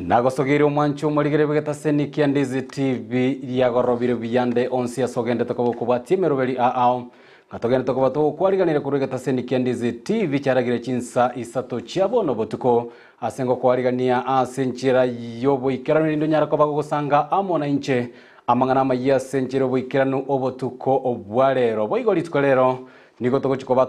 Nagosogeire omwancho omorigere bw'egetaseni kia Ndizi TV riagorobire buyande onsi ase ogendete koba okobwatia emeroberi ao ng'a togendete koba togokwariganire korwa egetaseni kia Ndizi TV chiaragire chinsa isato chia bono botuko ase ngokwarigania ase enchera y'oboikeranu erinde onyare koba gogosanga amo nainche amang'ana amayia ase enchera y'oboikeranu obotuko bwa rero. Boigo rituko rero nigo togochia koba.